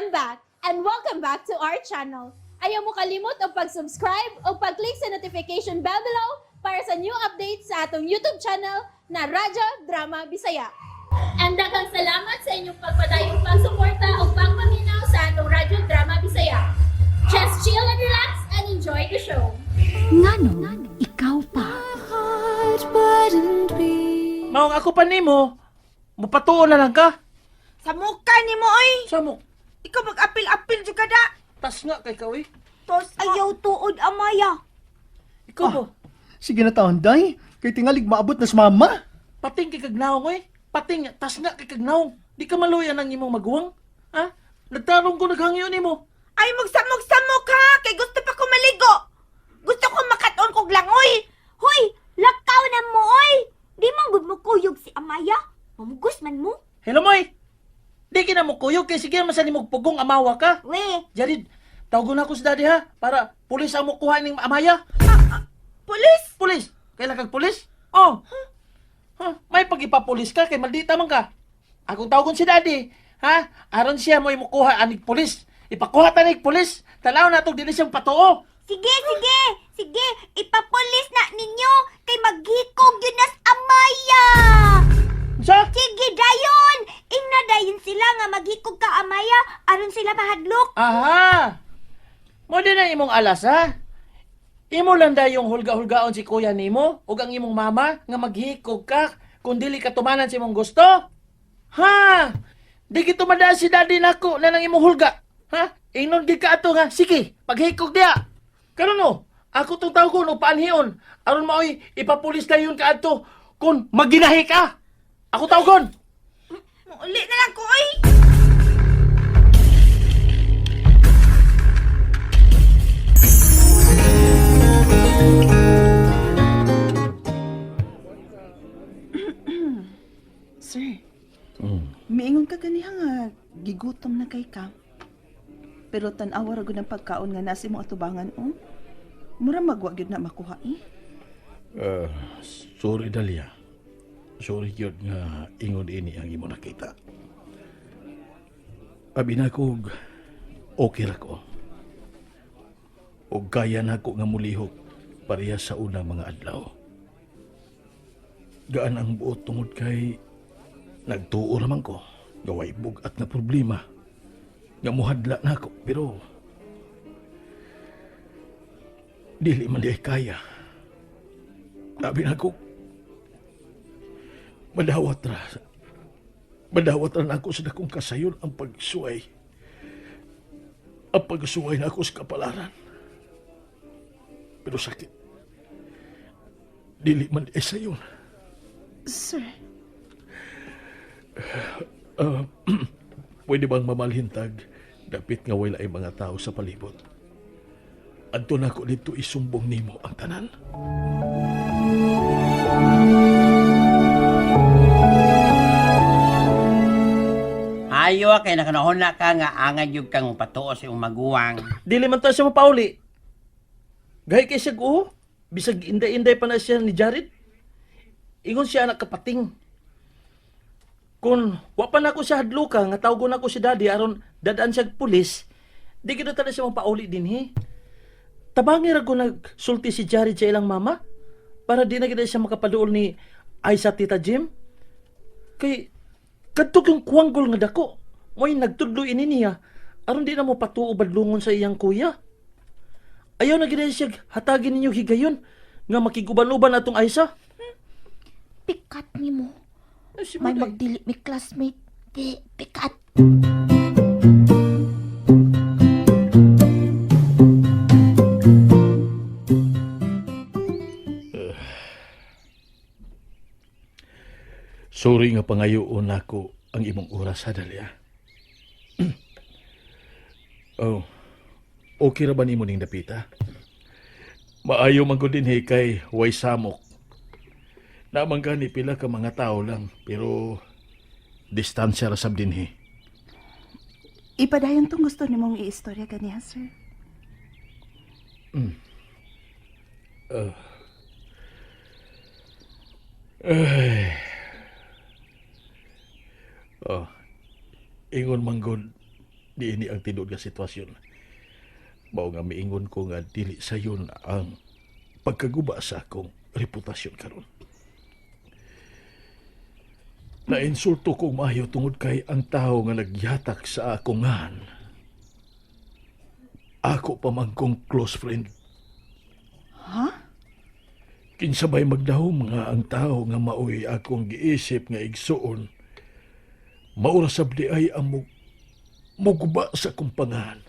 I'm back and welcome back to our channel. Ayaw mo kalimot og pag-subscribe o pag-click sa notification bell below para sa new updates sa atong YouTube channel na Radyo Drama Bisaya. And daghang salamat sa inyong pagpadayong pagsuporta o pagpaminaw sa atong Radyo Drama Bisaya. Just chill and relax and enjoy the show. Nganong ikaw pa? Maong ako pa nimo, mupatuo na lang ka. Sa muka ni mo oy. Sa mo, Ikaw mag-apil-apil jud ka da. Tas nga kay ka, uy. Tos Ayaw tuod, Amaya. Ikaw ba? Sige na taon, day. Kay tingalig maabot na sa mama. Pating kay kagnaong, uy. Pating, tas nga kay kagnaong. Di ka maluya ng imong maguwang. Ha? Nagtarong ko naghangyo nimo. Ay magsamok-samok ha kay gusto pa ko maligo. Gusto ko makat-on kog langoy. Hoy, lakaw na mo, oy! Di man gud mo kuyog si Amaya. Mamugos man mo. Hello, moy. Di ka na mo kuyog kay sige man sa nimog pugong amawa ka. We, Jared, tawagon ako si daddy ha para pulis ang mukuha ning amaya. Pulis. Pulis. Kailan kag pulis? Oh. Huh? May pagipapulis ka kay maldita man ka. Akong tawagon si daddy, ha? Aron siya mo imukuha anig pulis. Ipakuha ta nig pulis. Tanaw na tog dili siyang patuo. Sige, sige! Sige, ipapulis na ninyo kay maghikog yun nas Amaya! Sa? Sige, dayon! Ingna dayon sila nga maghikog ka, Amaya, aron sila mahadlok. Aha. Mo din ang imong alas ha. Imo lang dayong hulga-hulgaon si kuya nimo ug ang imong mama nga maghikog ka kung dili ka tumanan sa imong gusto. Ha? Di gid tumadaan si daddy nako na nang imong hulga. Ha? Ingnon gid ka ato nga sige, paghikog diya. Karon no, ako tong tawgon og paanhion aron maoy ipapulis dayon ka adto kung maginahi ka. Ako tawgon. Muuli na lang ko oy. Sir, miingon ka ganiha nga gigutom na kay ka. Pero tan-awa ra gud ang pagkaon nga nasa imong atubangan oh. Mura magwa gyud na makuha eh. Uh, Sorry, Dalia. Sorry gyud nga ingon ini ang imo nakita. Abi na kog okay ra ko. Og kaya na ko nga mulihok pareha sa unang mga adlaw. Gaan ang buot tungod kay nagtuo naman ko nga way bug-at na problema nga muhadla na ako pero dili man di ay kaya. Sabi na ko, madawat ra. Madawat ra na ako sa dakong kasayon ang pagsuway. Ang pagsuway na ako sa kapalaran. Pero sakit. Dili man ay sayon. Sir, Pwede bang mamalhintag? Dapit nga wala ay mga tao sa palibot. Adto na ko dito isumbong nimo ang tanan. Ayo kay nakanahon na ka nga angay gyud kang patuo sa imong maguwang. Dili man to siya mapauli. Gahi kay siya guho. Bisag inday-inday pa na siya ni Jared. Ingon siya anak kapating. Kung wa pa nako siya hadluka nga tawgon nako si daddy aron dadaan siya og pulis, di gid na siya mapauli dinhi. Tabangi ra ko nagsulti si Jared sa ilang mama para di na gid siya makapaduol ni Aisa Tita Jim. Kay kadto yung kuwanggol nga dako. Mo'y nagtudlo ini niya aron di na mo patuo badlungon sa iyang kuya. Ayaw na gid siya hatagin ninyo higayon nga makiguban-uban atong Aisa. Pikat ni mo. Ay, si May Maday. magdili may classmate. Di, pikat. Sorry nga pangayoon nako ang imong oras ha, Dalia. Oh, okay ra ba nimo ning dapita? Maayo man gud dinhi kay way samok. Naman gani pila ka mga tao lang pero distansya ra sab dinhi. Ipadayon tong gusto nimong iistorya ganiha, sir. Oh, ingon man gud Di ini ang tinuod nga sitwasyon. Mao nga miingon ko nga dili sayon ang pagkaguba sa akong reputasyon karon. Nainsulto kong maayo tungod kay ang tao nga nagyatak sa akong ngan. Ako pa man kong close friend. Ha? Kinsabay magdahom nga ang tao nga maoy akong giisip nga igsuon. Maura sab di ay ang muguba sa kumpangan.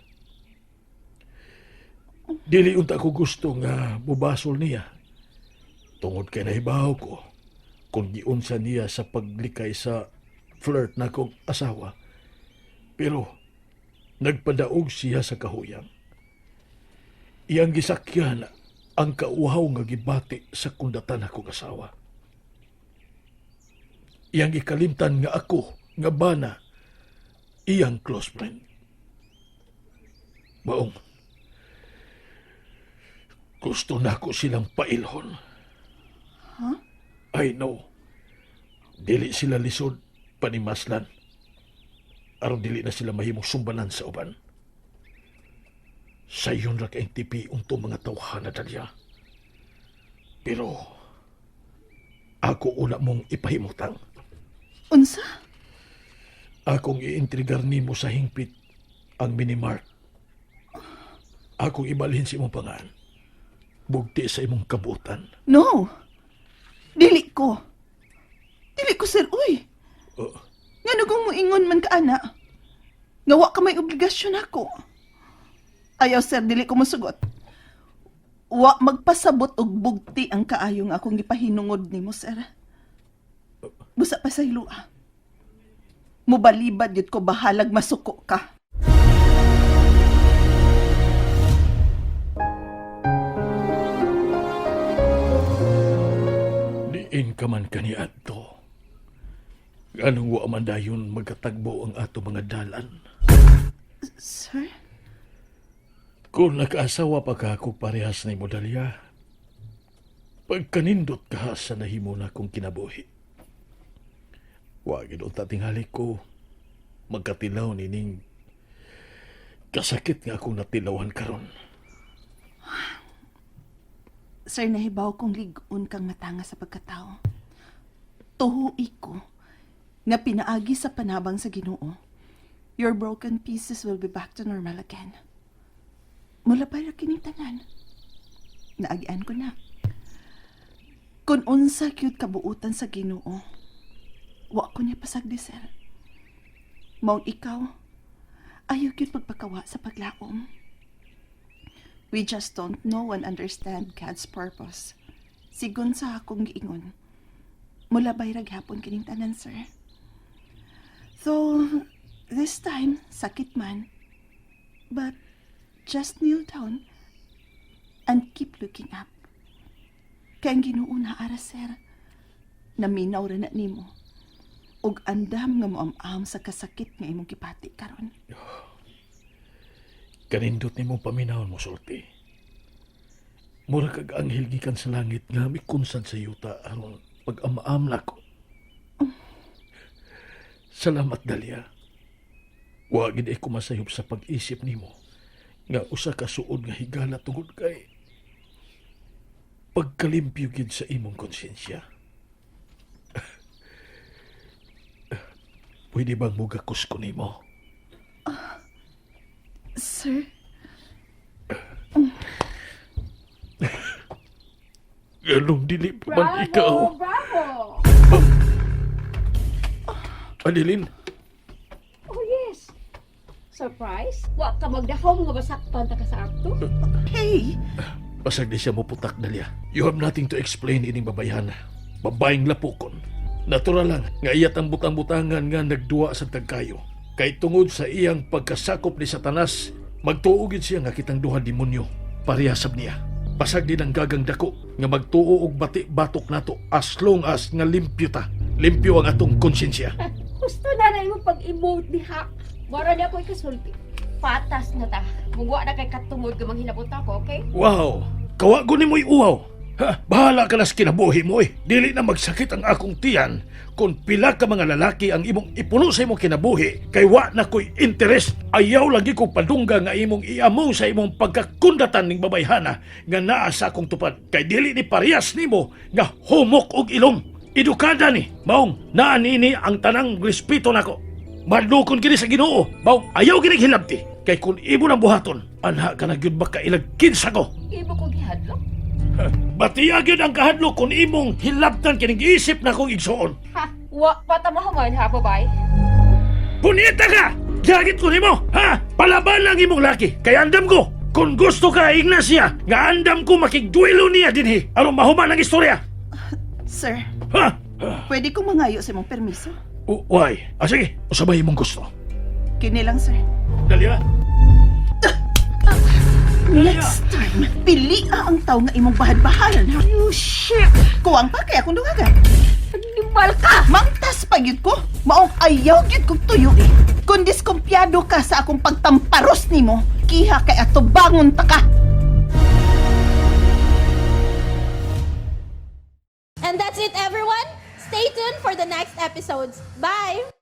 Dili unta ko gusto nga mubasol niya. Tungod kay nahibaw ko kung giunsa niya sa paglikay sa flirt na kong asawa. Pero nagpadaog siya sa kahuyang. Iyang gisakyan ang kauhaw nga gibati sa kundatan akong asawa. Iyang gikalimtan nga ako nga bana iyang close friend. Maong gusto nako silang pailhon. Huh? I know. Dili sila lisod panimaslan. Aron dili na sila mahimong sumbanan sa uban. Sayon ra kay tipi unto mga tawhana, Dalia. Pero ako una mong ipahimutang. Unsa? Akong iintrigar nimo sa hingpit ang minimart. Akong ibalhin sa imong pangan. Bugti sa imong kabutan. No. Dili ko. Dili ko, sir. Uy. Oh. Ngano kung muingon man ka, ana? Nga wa ka may obligasyon ako. Ayaw, sir. Dili ko musugot. Wa magpasabot og bugti ang kaayo nga akong gipahinungod nimo, sir. Busa pa sa hilua. Mubalibad yun ko bahalag masuko ka. Diin ka man kaniadto. Anong wa man dayon magkatagbo ang ato mga dalan. Sir? Kung nakaasawa pa ka kung parehas ni Modalia, pagkanindot ka sa nahimo na kong kinabuhi. Wag unta tingali ko magkatilaw nining kasakit nga akong natilawan karon. Sir, nahibaw kong ligon kang matanga sa pagkatao. Tuhui ko na pinaagi sa panabang sa Ginoo. Your broken pieces will be back to normal again. Mula pa ra kining tanan. Naagian ko na. Kung unsa cute kabuutan sa Ginoo, wa ko niya pasagdi, sir. Maong ikaw, ayaw cute pagpakawa sa paglaom. We just don't know and understand God's purpose. Sigon sa akong giingon. Mula bay raghapon kining tanan, sir. So, this time, sakit man. But, just kneel down and keep looking up. Kay ang Ginoo na ara, sir. Naminaw ra na nimo. Ug andam nga moam-am sa kasakit nga imong gipati karon. Kanindot nimo paminawon mo sulti. Mura kag anghel gikan sa langit nga mikunsan sa yuta aron pag-amaam nako. Salamat, Dalia. Wa gid ay kumasayop sa pag-isip nimo nga usa ka suod nga higala tungod kay pagkalimpyo gid sa imong konsensya. Pwede bang mugakos ko nimo? Sir? Ganong dili pa man ikaw. Bravo! Adeline, Oh yes. Surprise? Wa ka magdahom nga masakpan ta ka sa akto? Hey! Basag di siya moputak, Dalia. You have nothing to explain ining babayhan. Babayeng lapukon. Natural lang nga iyat ang butang-butangan nga nagduwa sa tagkayo. Kay tungod sa iyang pagkasakop ni Satanas, magtuo gid siya nga kitang duha demonyo. Parehasab niya. Pasag din ang gagang dako nga magtuo og bati batok nato as long as nga limpyo ta. Limpyo ang atong konsensya. Gusto na na imong pag-emote diha. Wara niya ako ikasulti. Patas na ta. Mugwa na kay katungod nga manghilabot ako, okay? Wow! Kawago ni mo'y uwaw! Ha, bahala ka na sa kinabuhi mo eh. Dili na magsakit ang akong tiyan kung pila ka mga lalaki ang imong ipuno sa imong kinabuhi kay wa na ko'y interest. Ayaw lagi ko padungga nga imong iamo sa imong pagkakundatan ning babayhana nga naa sa akong tupad. Kay dili ni parehas nimo nga humok og ilong. Edukada ni, maong naa nini ang tanang respeto nako. Madlukon kini sa Ginoo, maong ayaw kini hilabti. Kay kung imo nang buhaton, anha ka na gyud makailag kinsa ko. Imo ko gihadlok. Batiya gyud ang kahadlok kung imong hilabtan kining giisip na kong igsuon. Ha, wa pa ta mahuman ha, babay. Punita ka! Gagit ko nimo, ha? Palaban lang imong laki. Kay andam ko, kung gusto ka Ignacia, nga andam ko makigduelo niya dinhi aron mahuman ang istorya. Sir, Ha? pwede kong mangayo sa imong permiso? Why? Ah, sige, usabay imong gusto. Kini lang, sir. Dali ha. Next time, pili ang tao nga imong bahad-bahalan, ha? You shit! Kuwang pa kaya kung dungagan. Animal ka! Mangtas pa gyud ko. Maong ayaw gyud kong tuyo eh. Kung diskumpiyado ka sa akong pagtamparos nimo, kiha kay ato bangon ta ka. And that's it, everyone. Stay tuned for the next episodes. Bye!